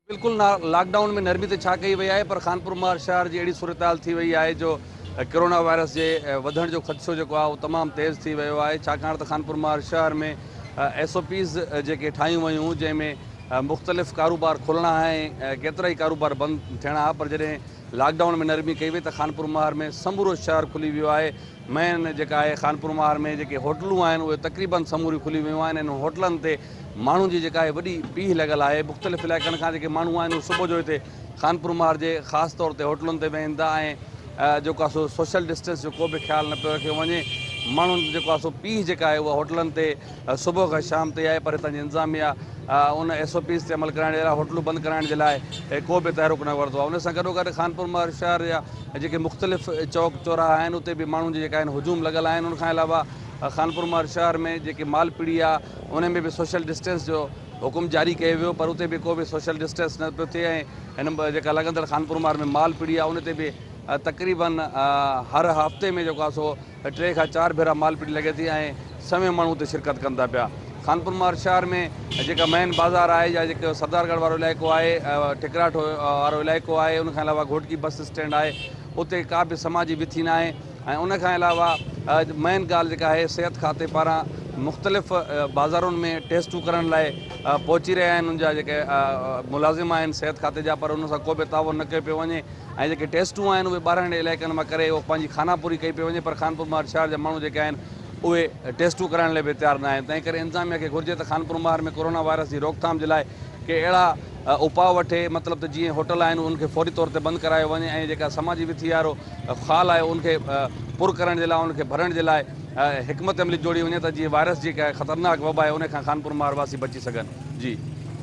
بلڪل lock down ۾ نرمي ته ڇا ڪئي وئي آهي پر خانپور مهر شهر جي اهڙي صورتحال ٿي وئي آهي جو ڪرونا وائرس جي وڌڻ جو خدشو جيڪو آهي اهو تمام تيز ٿي ويو آهي ڇاڪاڻ ته خانپور مهر شهر ۾ ايس او پيز جيڪي ٺاهيون ويون جنهن ۾ مختلف ڪاروبار کولڻا ها ۽ ڪيترائي ڪاروبار بند ٿيڻا ها پر جڏهن لاڪ ڊائون ۾ نرمي ڪئي وئي ته خانپور مهر ۾ سمورو شهر کلي ويو آهي مين جيڪا آهي خانپور مهر ۾ جيڪي هوٽلون آهن اهي تقريبن سموريون کلي ويون آهن انهن هوٽلن تي ماڻهن جي جيڪا آهي وڏي پيهه لڳل آهي مختلف علائقن کان جيڪي ماڻهو آهن اهي صبح جو هتي خانپور مهر جي خاص طور تي هوٽلن تي ويهن ٿا ۽ جيڪو آهي سو سوشل ڊسٽنس جو ڪو به خيال نه پيو رکيو وڃي ماڻهن جيڪو آهي سو پيهه جيڪا آهي اها هوٽلن تي صبح کان شام تائين آهي پر هتان جي انتظاميا ان ايس او پيز تي عمل ڪرائڻ جي لاء هوٽلون بند ڪرائڻ جي لاء ڪو به تحرڪ نه ورتو آهي ان سان گڏوگڏ خانپور مهر شهر جا جيڪي مختلف چوڪ چوراها آهن اتي به ماڻهن جي جيڪا آهن هجوم لڳل آهن ان کان علاوه خانپور مهر شهر ۾ جيڪي مال پڙي آهي ان ۾ به سوشل ڊسٽنس جو حڪم جاري ڪيو ويو پر اتي به ڪو به سوشل ڊسٽنس نه پيو ٿئي ۽ هن جيڪا لڳندڙ خانپور مهر ۾ مال پڙي آهي ان تي به تقريبن هر هفتي ۾ جيڪو آهي سو ٽي کان چار ڀيرا مال پٽي لڳي ٿي ۽ سوين ماڻهو اتي شرڪت ڪن ٿا پيا. خانپور مهر شهر ۾ جيڪا مين بازار آهي يا جيڪو سردار ڳڙهه وارو علائقو آهي، ٺڪراٺو وارو علائقو آهي ان کان علاوه گهوٽڪي بس اسٽينڊ آهي اتي ڪا به سماجي وٿي ناهي ۽ ان کان علاوه مين ڳالهه جيڪا آهي صحت کاتي پاران مختلف بازارن ۾ ٽيسٽون ڪرڻ لاء پهچي رهيا آهن ان جا جيڪي ملازم آهن صحت کاتي جا پر ان سان ڪو به تعاون نه ڪيو پيو وڃي. ۽ جيڪي ٽيسٽون آهن اهي ٻاهرين علائقن مان ڪري اهو پنهنجي خانه پوري ڪئي پئي وڃي پر خانپور مهر شهر جا ماڻهو جيڪي آهن اهي ٽيسٽون ڪرائڻ لاء به تيار نه آهن تنهن ڪري انتظاميا کي گهرجي ته خانپور مهر ۾ ڪورونا وائرس جي روڪٿام جي لاء ڪي اهڙا اپاء وٺي مطلب ته جيئن هوٽل آهن انهن کي فوري طور تي بند ڪرايو وڃي ۽ جيڪا سماجي وٿي وارو خال آهي ان کي پر ڪرڻ جي لاء ان کي ڀرڻ جي لاء حڪمت عملي جوڙي وڃي ته جيئن وائرس جي خطرناڪ وبا آهي ان کان خانپور مهر واسي بچي سگهن جي.